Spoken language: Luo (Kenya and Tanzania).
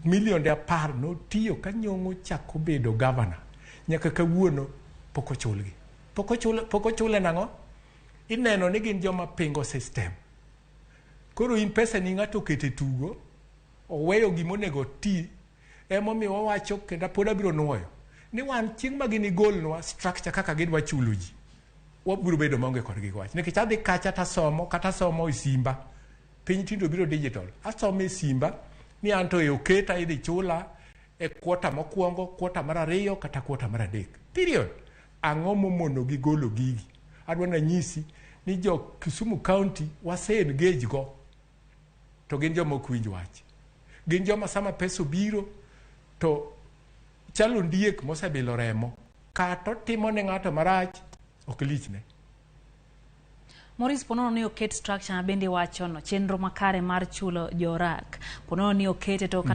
Milionde 10 notiyo ka Nyong'o chako bedo gavana nyaka kawuono pok ochulgi. Pok ochul, pok ochule nang'o? Ineno ni gin joma pingo system. Koro in pesa ni ng'ato okete tugo, oweyo gima onego ti, emomiyo wawacho kendo pod abiro nuoyo ni wan chieng' ma ginigolnwa structure kaka gidwa chulo ji, wabiro bedo maonge kodgi wach. Nikech adhi kacha tasomo kata somo e simba, piny tinde obiro digital, asomo e simba ni anto e oketa idhi chula e kwota mokwongo, kwota mar ariyo kata kwota mar adek. Period. Ang'o momono gi golo gigi? Adwa nanyisi ni jo Kisumu County wase engage go to gin joma ok winj wach. Gin joma sama pesa obiro to chalo ondiek mosebilo remo. Kata otimo ne ng'ato marach, ok lichne. Maurice, ponono ni oket structure ma bende iwachono, chenro makare mar chulo jorak. Ponono ni okete to kata